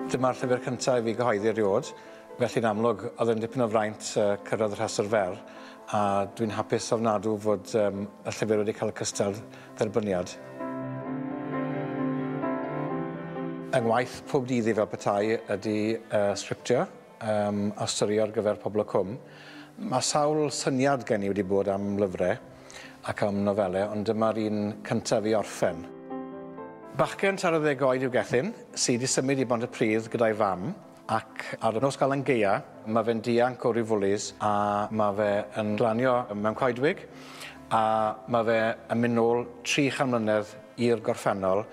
Dyma'r llyfr cyntaf i fi gyhoeddi erioed, felly'n amlwg oedd e'n dipyn o fraint cyrraedd y rhestr fer, a dwi'n hapus ofnadw fod y llyfr wedi cael cystal dderbyniad. Yng ngwaith pob dydd i fel petai ydy sgriptio a storio ar gyfer Pobol y Cwm. Mae sawl syniad gen i wedi bod am lyfrau ac am nofelau, ond dyma'r un cyntaf i orffen. Bachgen 40 oed yw Gethin, sydd wedi symud i Bontypridd gyda'i fam, ac ar y nos Galan Gaea, mae fe'n dianc o ryw fwlis a mae fe yn glanio mewn coedwig, a mae fe yn mynd nôl 300 mlynedd i'r gorffennol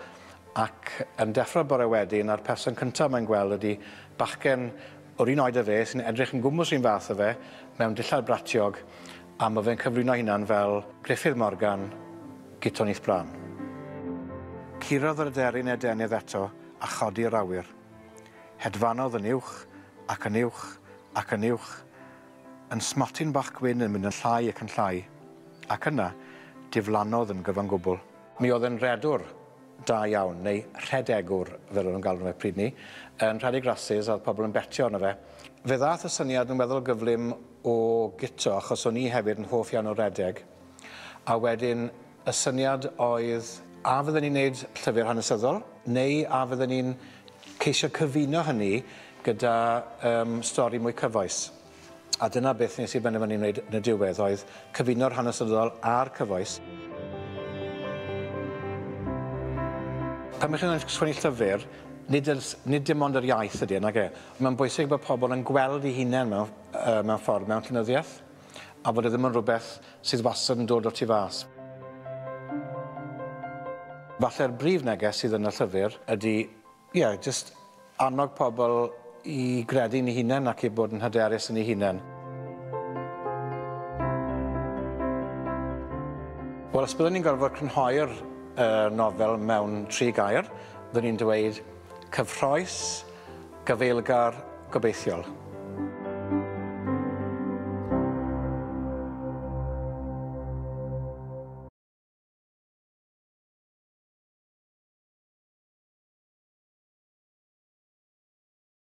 ac yn deffro bore wedyn a'r person cyntaf mae'n gweld ydy bachgen o'r un oed â fe sy'n edrych yn gwmws un fath â fe mewn dillad bratiog a mae fe'n cyflwyno hunan fel Gruffydd Morgan, Guto Nyth Brân. Curodd yr aderyn adenydd eto a chodi i'r awyr. Hedfanodd yn uwch ac yn uwch ac yn uwch, yn smotyn bach gwyn yn mynd yn llai ac yn llai, ac yna diflannodd yn gyfan gwbl. Mi oedd e'n redwr da iawn, neu rhedegwr, fel o'n nhw'n galw fe pryd 'ny, yn rhedeg rasys a oedd pobl yn betio arno fe. Fe ddaeth y syniad yn weddol gyflym o Guto, achos o'n i hefyd yn hoff iawn o redeg, a wedyn y syniad oedd a fydden ni'n neud llyfr hanesyddol, neu a fydden ni'n ceisio cyfuno hynny gyda stori mwy cyfoes. A dyna beth nes i benderfynu wneud yn y diwedd, oedd cyfuno'r hanesyddol a'r cyfoes. Pan ych chi'n sgwennu llyfr, nid dim ond yr iaith ydy e, nage. Mae'n bwysig bod pobl yn gweld eu hunain mewn ffordd, mewn llenyddiaeth, a fod e ddim yn rhywbeth sydd wastad yn dod o'r tu fas. Falle'r brif neges sydd yn y llyfr ydy, ie, jyst annog pobl i gredu yn eu hunain ac i bod yn hyderus yn eu hunain. Wel, os byddwn ni'n gorfod crynhoi'r nofel mewn 3 gair, byddwn ni'n dweud cyffrous, gafaelgar, gobeithiol.